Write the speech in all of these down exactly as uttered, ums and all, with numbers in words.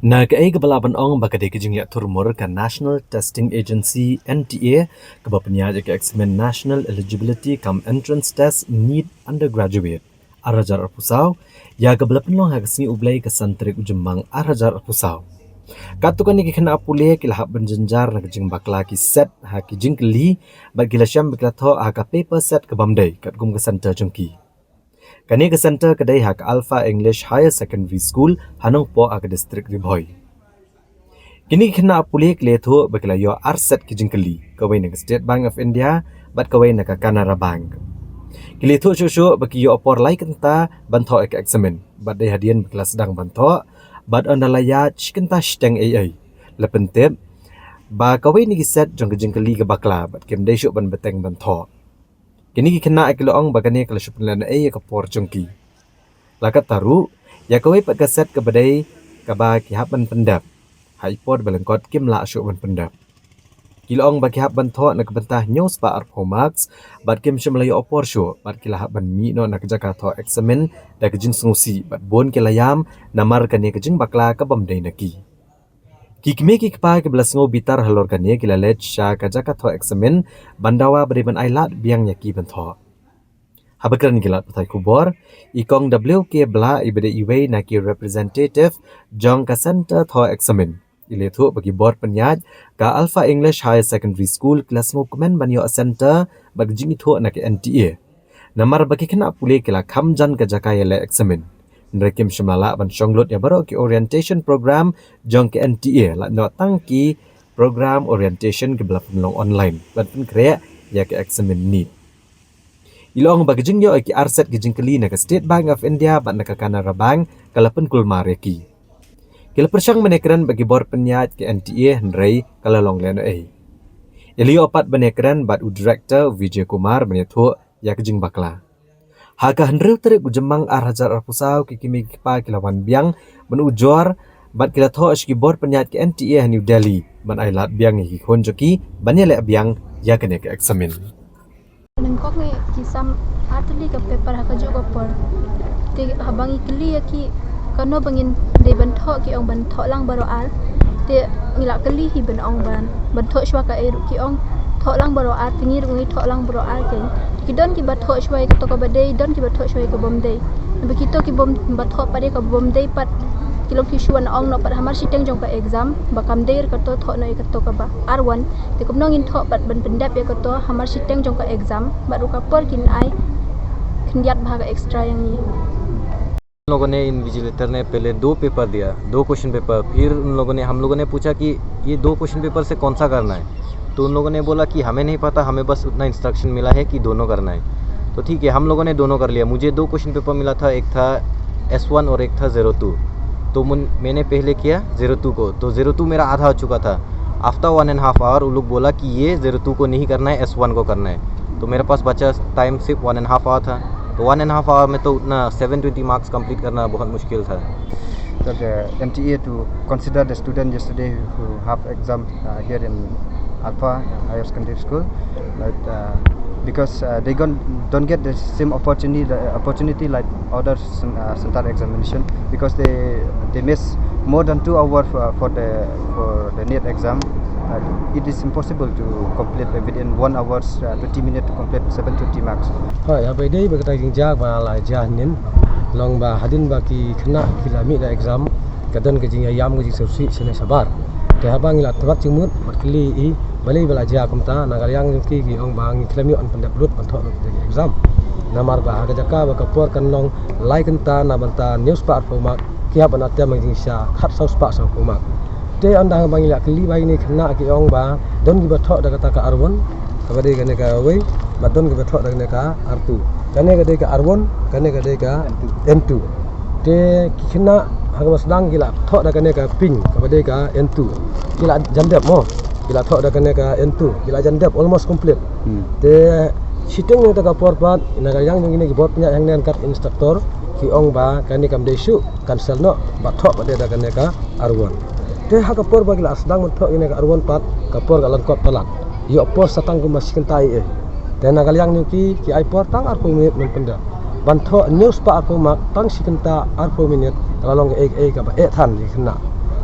Na kaei kaba lah ban ong ba ka dei ka jingïathuh mur ka National Testing Agency, N T A, kaba pynïaid ïa ka eksamin National Eligibility cum Entrance Test, NEET Undergraduate, ar hajar arphew saw, ïa kaba la pynlong ha ka sngi U Blei ka san tarik u Jymmang ar hajar arphew saw. Katto katne ki khynnah pule ki la hap ban jynjar na ka jingbakla ki set ha ki jingkylli, bad ki la shem ba ki la thoh ha ka paper set ka bym dei katkum ka center jong ki. Kane ka center ka dei ha ka Alpha English Higher Secondary School ha Nongpoh ha ka district Ri Bhoi. Kine ki khynnah pule ki la ïathuh ba ki la ïoh ar set ki jingkylli, kawei na ka State Bank of India bad kawei na ka Canara Bank. Ki la ïathuh shuh shuh ba ki ïoh por lai kynta ban thoh ïa ka eksamin, bad dei hadien ba ki la sdang ban thoh, bad ynda la ïaid shi kynta shiteng ei ei, la pyntip ba kawei na ki set jong ka jingkylli ka bakla bad kim dei shuh ban bteng ban thoh. Kine ki khynnah ki la ong ba kane ka la shu pynlehnohei ïa ka por jong ki. La katta ruh, ïa kawei pat ka set kaba dei kaba ki hap ban pyndep, ha i por ba lyngkot kim lah shuh ban pyndep. Ki la ong ba ki hap ban thoh na ka bynta hynñiew spah arphew marks, bad kim shym la ïoh por shuh, bad ki la hap ban mih noh na ka jaka thoh eksamin da ka jingsngewsih, bad bun ki la ïam namar kane ka jingbakla ka bym dei na ki. Ki kmie ki kpa kiba la sngew bitar halor kane ki la leit sha ka jaka thoh eksamin ban dawa ba dei ban ai lad biang ïa ki ban thoh. Haba kren ki lad pathai khubor, i Kong W K Blah iba dei iwei na ki representative jong ka center thoh eksamin, i la ïathuh ba ki bor pynïaid ka Alpha English Higher Secondary School ki la sngewkmen ban ïoh center bad ka jingithuh na ka N T A, namar ba ki khynnah pule ki la kham jan ka jaka ïaleh eksamin. Hynrei kim shym la lah ban shong lut ïa baroh ki orientation program jong ka N T A, la noh tang ki program orientation kiba la pynlong online ban pynkhreh ïa ka eksamin NEET. I la ong ba ka jingïoh ïa ki ar set ki jingkylli na ka State Bank of India bad na ka Canara Bank ka la pynkulmar ïa ki. Ki la pyrshang ban ïakren bad ki bor pynïaid ka N T A, hynrei ka la long lehnohei. I la ïoh pat ban ïakren bad u director Vijay Kumar ban ïathuh ïa ka jingbakla. Ha ka hynriew tarik u Jymmang ar hajar arphew saw ki kmie ki kpa ki la wan biang ban ujor bad ki la thoh sha ki bor pynïaid ka N T A ha New Delhi ban ai lad biang ïa ki khun jong ki ban ïaleh biang ïa kane ka eksamin. Nyngkong ngi ki sam ar tylli ka paper ha kajuh ka por. Te haba ngi kylli ïa ki kano ba ngin dei ban thoh, ki ong ban thoh lang baroh ar. Te ngi la kylli hi ban ong ban, ban thoh shuwa kaei ruh, ki ong thoh lang baroh ar, te ngi ruh ngi thoh lang baroh ar. Te ki don kiba thoh shuwa ïa kato kaba dei, don kiba thoh shuwa ïa ka bym dei. Ba kito ki bym, ba thoh pat ïa ka bym dei pat, ki long ki shu wan ong noh pat hamar shiteng jong ka exam ba kam dei ruh kato, thoh noh ïa kato kaba ar wan. Te kumno ngin thoh pat ban pyndep ïa kato hamar shiteng jong ka exam, bad ruh ka por kin ai khyndiat bha ka extra ïa ngi. उन लोगों ने, इन्विजिलेटर ने पहले दो पेपर दिया, दो क्वेश्चन पेपर। फिर उन लोगों ने, हम लोगों ने पूछा कि ये दो क्वेश्चन पेपर से कौन सा करना है, तो उन लोगों ने बोला कि हमें नहीं पता, हमें बस उतना इंस्ट्रक्शन मिला है कि दोनों करना है। तो ठीक है, हम लोगों ने दोनों कर लिया। मुझे दो क्वेश्चन पेपर मिला था, एक था एस वन और एक था ज़ीरो टू। तो मुन-, मैंने पहले किया ज़ीरो टू को, तो ज़ीरो टू मेरा आधा हो चुका था। आफ्टर वन एंड हाफ आवर वो लोग बोला कि ये ज़ीरो टू को नहीं करना है, एस वन को करना है। तो मेरे पास बचा टाइम सिर्फ वन एंड हाफ आवर था। तो वन एंड हाफ आवर में तो उतना सेवन ट्वेंटी मार्क्स कंप्लीट करना बहुत मुश्किल था। So the N T A to consider the student yesterday who have exam, uh, here in Alpha Higher Secondary School, but, uh, because, uh, they gon-, don't get the same opportunity, the opportunity like other cen-, uh, center examination, because they, they miss more than two hours for, for the, for the NEET exam. Uh, it is impossible to complete within one hour, uh, twenty minutes to complete seven twenty marks. Hooid, haba ïadei bad kata ka jingjia ba la jia hynnin, long ba hadien ba ki khynnah ki la mih da exam, ka don ka jingïaïam, ka jingsngewsih shane shabar. Te haba ngi la tbat jingmut bad kylli i balei ba la jia kumta, na ka liang jong ki ki ong ba ngi khlem ïoh ban pyndep lut ban thoh lut ïa ka exam. Namar ba ha ka jaka ba ka por kan long lai kynta na bynta hynñiew spah arphew mark, ki hap ban attempt ha ka jingshisha khatsaw spah sanphew mark. Te ynda ba ngi la kylli ba ine i khynnah ki ong ba don kiba thoh da kata ka arwon, kaba dei kane kawei, bad don kiba thoh da kane ka artu. Kane ka dei ka arwon, kane ka dei ka N two. Te ki khynnah ha kaba sdang ki la thoh da kane ka pink, kaba dei ka N two. Ki la jan dep mo. Ki la thoh da kane ka N two, ki la jan dep almost complete. Hmm. Te shiteng na kata ka por pat, na ka liang jong kine ki bor pynïaid hangne kat instructor ki ong ba kane kam dei shuh, cancel noh, ba thoh pat da kane ka arwon. Te ha ka por ba ki la sdang ban thoh kane ka arwon pat, ka por ka lyngkot palat. Ïoh por sa tang kumba shi kynta ei ei. Te na ka liang jong ki, ki ai por tang arphew minit ban pyndep. Ban thoh hynñiew spah arphew mark tang shi kynta arphew minit, ka la long kaei kaei kaba eh than ïa ki khynnah.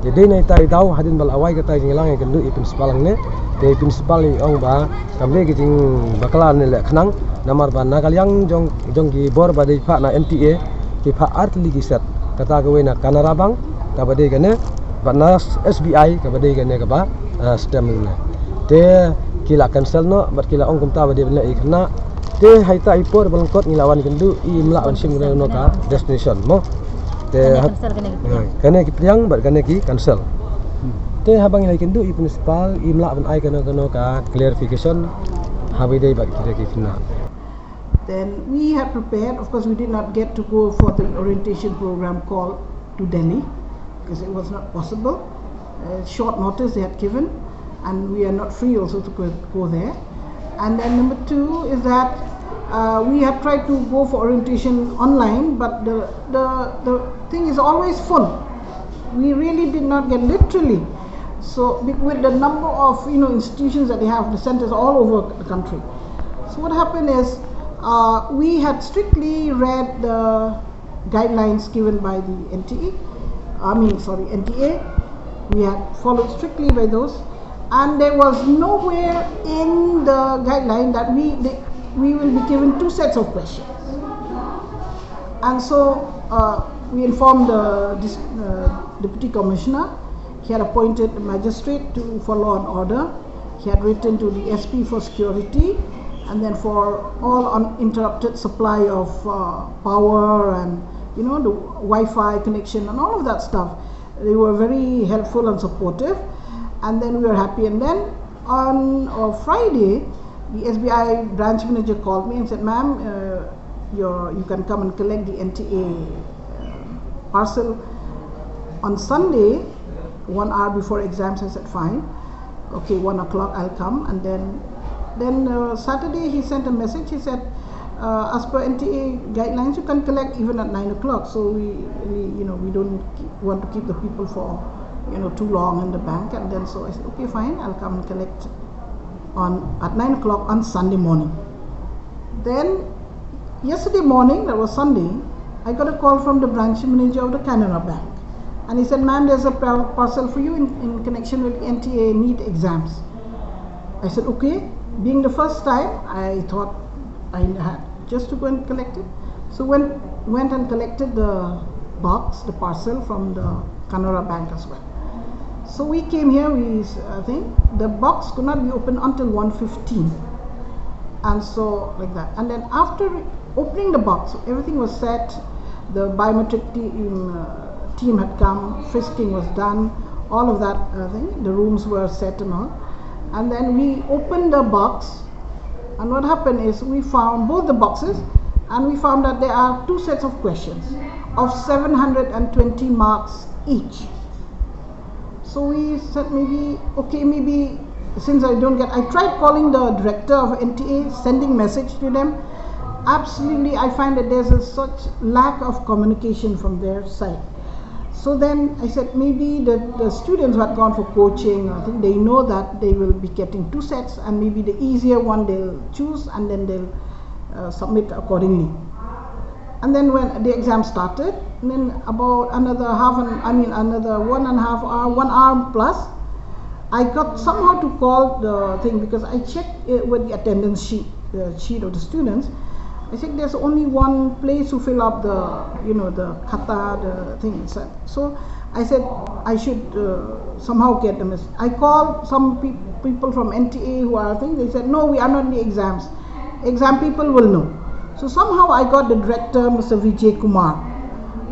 Te dei na ita i daw hadien ba la wai kata i jingïalang ïakynduh i principal hangne. Te i principal i ong ba kam dei ka jingbakla ne leh khnang, namar ba na ka liang jong jong ki bor ba dei phah na N T A ki phah ar tylli ki set, kata kawei na Canara Bank kaba dei kane, bad na S B I kaba dei kane kaba, ah, stem ne. Te ki la cancel noh bad ki la ong kumta ba dei ban leh i khynnah. Te ha ita i por ba lyngkot ngi la wan kynduh, im lah ban shim kane ka destination mo. Te kane ha- cancel, kane ki pdiang. Ha, kane ki pdiang bad kane ki cancel. Te haba ngi la ïakynduh i principal, im lah ban ai kano kano ka clarification haba ïadei bad kita ki khynnah. Then we had prepared, of course, we did not get to go for the orientation program call to Delhi because it was not possible. Uh, short notice they had given, and we are not free also to go, go there. And then number two is that, uh, we had tried to go for orientation online, but the, the, the thing is always full. We really did not get, literally. So be- with the number of, you know, institutions that they have, the centers all over the country. So what happened is, uh, we had strictly read the guidelines given by the N T E, I mean, sorry, N T A. We had followed strictly by those, and there was nowhere in the guideline that we they, we will be given two sets of questions. And so, uh, we informed the dis- uh, deputy commissioner. He had appointed a magistrate to follow an order. He had written to the S P for security, and then for all uninterrupted supply of, uh, power and, you know, the Wi-Fi connection and all of that stuff. They were very helpful and supportive, and then we were happy. And then on, uh, Friday, the S B I branch manager called me and said, "Ma'am, uh, you're, you can come and collect the N T A, uh, parcel on Sunday, one hour before exams." I said, "Fine." "Okay, one o'clock, I'll come." And then, then, uh, Saturday he sent a message. He said, uh, "As per N T A guidelines, you can collect even at nine o'clock. So we, we, you know, we don't keep, want to keep the people for, you know, too long in the bank." And then so I said, "Okay, fine, I'll come and collect on at nine o'clock on Sunday morning." Then yesterday morning, that was Sunday, I got a call from the branch manager of the Canara Bank. And he said, "Ma'am, there's a par- parcel for you in, in connection with N T A NEET exams." I said, "Okay." Being the first time, I thought I had just to go and collect it. So went, went and collected the box, the parcel from the Canara Bank as well. So we came here, we, I think the box could not be opened until one fifteen. And so, like that. And then after opening the box, everything was set. The biometric team, uh, team had come, frisking was done, all of that, uh, thing. The rooms were set and all. And then we opened the box, and what happened is we found both the boxes, and we found that there are two sets of questions of seven hundred and twenty marks each. So we said, "Maybe, okay, maybe since I don't get," I tried calling the director of N T A, sending message to them. Absolutely, I find that there's a such lack of communication from their side. So then I said, "Maybe the, the students who had gone for coaching, I think they know that they will be getting two sets, and maybe the easier one they'll choose, and then they'll, uh, submit accordingly." And then when the exam started, and then about another half an, I mean, another one and a half hour, one hour plus, I got somehow to call the thing because I checked it with the attendance sheet, the sheet of the students. I said, "There's only one place to fill up the, you know, the khata, the thing." So, so I said I should, uh, somehow get the message. I called some peop people from N T A who are thing. They said, "No, we are not in the exams. Exam people will know." So somehow I got the director, Mister Vijay Kumar.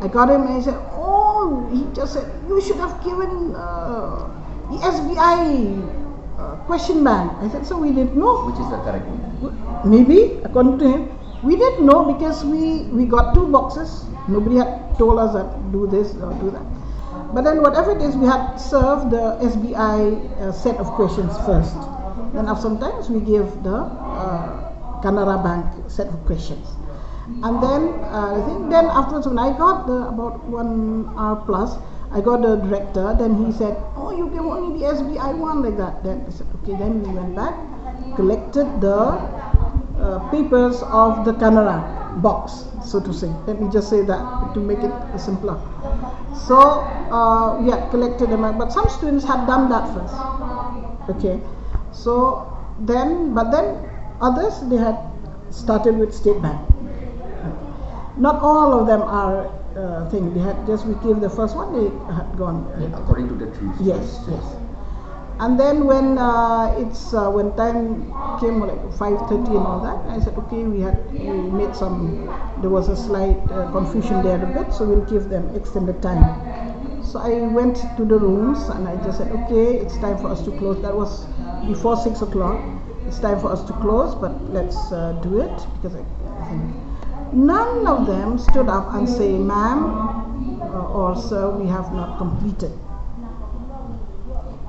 I got him and he said, "Oh," he just said, "you should have given, uh, the S B I, uh, question bank." I said, "So we didn't know." Which is the correct one? Maybe, according to him. We didn't know because we, we got two boxes. Nobody had told us that do this or do that. But then whatever it is, we had served the S B I, uh, set of questions first. Then after some times, we gave the, uh, Canara Bank set of questions. And then, uh, I think then afterwards, when I got the, about one hour plus, I got the director. Then he said, "Oh, you gave only the S B I one," like that. Then I said, "Okay." Then we went back, collected the, uh, papers of the Canara. box, so to say. Let me just say that to make it simpler. So uh, we had collected them, but some students had done that first. Okay, so then, but then others, they had started with State Bank. Not all of them are uh, thing. They had just, we gave the first one, they had gone. Uh, According to the trees. Yes, yes. And then when uh, it's uh, when time came, like, five thirty and all that, I said, okay, we had we made some. There was a slight uh, confusion there a bit, so we'll give them extended time. So I went to the rooms and I just said, okay, it's time for us to close. That was before six o'clock. It's time for us to close, but let's uh, do it because I, I think none of them stood up and say, ma'am uh, or sir, we have not completed.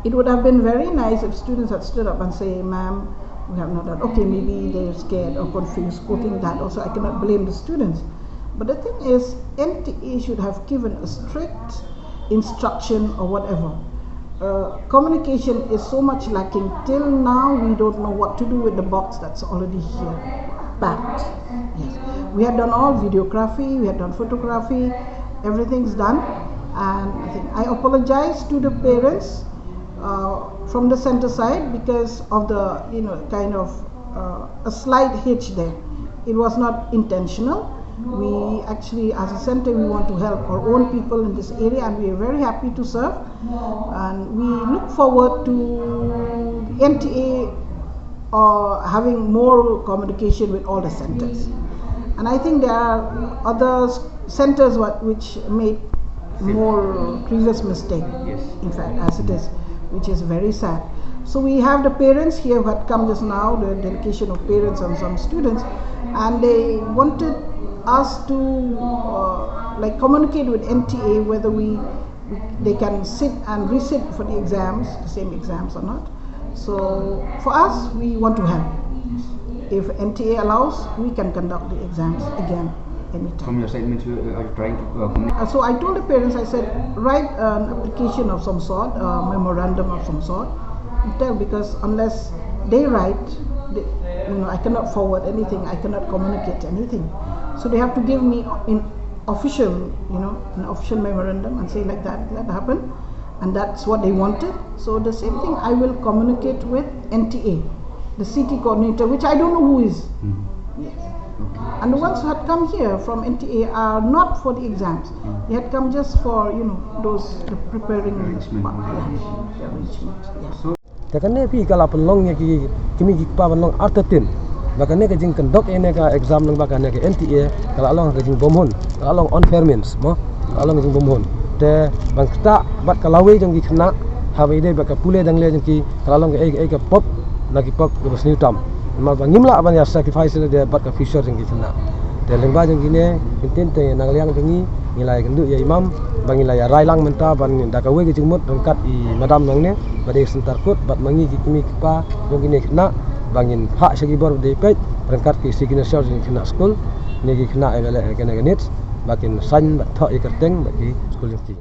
It would have been very nice if students had stood up and say, ma'am, we have not done. Okay, maybe they're scared or confused, quoting that also. I cannot blame the students. But the thing is, N T A should have given a strict instruction or whatever. Uh, communication is so much lacking. Till now, we don't know what to do with the box that's already here. Packed. Yes. We had done all videography, we had done photography, everything's done. And I think I apologize to the parents uh, from the center side because of the, you know, kind of uh, a slight hitch there. It was not intentional. We actually, as a center, we want to help our own people in this area, and we are very happy to serve. And we look forward to N T A uh, having more communication with all the centers. And I think there are other s- centers what, which made more previous mistake. Yes. In fact, as it is, which is very sad. So we have the parents here who had come just now, the delegation of parents and some students, and they wanted us to uh, like communicate with N T A whether we they can sit and resit for the exams, the same exams or not. So for us, we want to help. If N T A allows, we can conduct the exams again anytime. From your side, means you are trying to uh, communicate. Uh, so I told the parents, I said, write an application of some sort, a memorandum of some sort, and tell, because unless they write, they, you know, I cannot forward anything, I cannot communicate anything. So they have to give me in official, you know, an official memorandum and say like that, that happened, and that's what they wanted. So the same thing, I will communicate with N T A, the city coordinator, which I don't know who is. Yes. And the ones who had come here from N T A are not for the exams. They had come just for, you know, those the preparing Arrangement. Yeah, the arrangement. Yeah. So Te kane phi ka la pynlong ïa ki kmie ki kpa ban long artatien. Ba kane ka jingkyndok ïa ne ka exam lyngba kane ka N T A ka la long ka jingbymhun, ka la long unfair means mo, ka la long ka jingbymhun. Te ban ktah bad ka lawei jong ki khynnah, haba ïadei bad ka pule dangle jong ki, ka la long kaei kaei ka pop na ki pop kiba sniew tam. Namar ba ngim lah ban ïa sacrifice ïa lade bad ka future jong ki khynnah. Te lyngba jong kine ki ktien te na ka liang jong ngi, ngi la ïakynduh ïa i Mam ba ngi la ïa rai lang mynta ban da kawei ka jingmut ryngkat i madam nangne ba dei centre court bad ma ngi ki kmie ki kpa jong kine ki khynnah ba ngin phah sha ki bor ba dei peit ryngkat ki signature jong ki khynnah skul, ne ki khynnah ïa ba leh kane ka NEET ba kin sign bad thoh ïa ka kyrteng bad ki skul jong ki.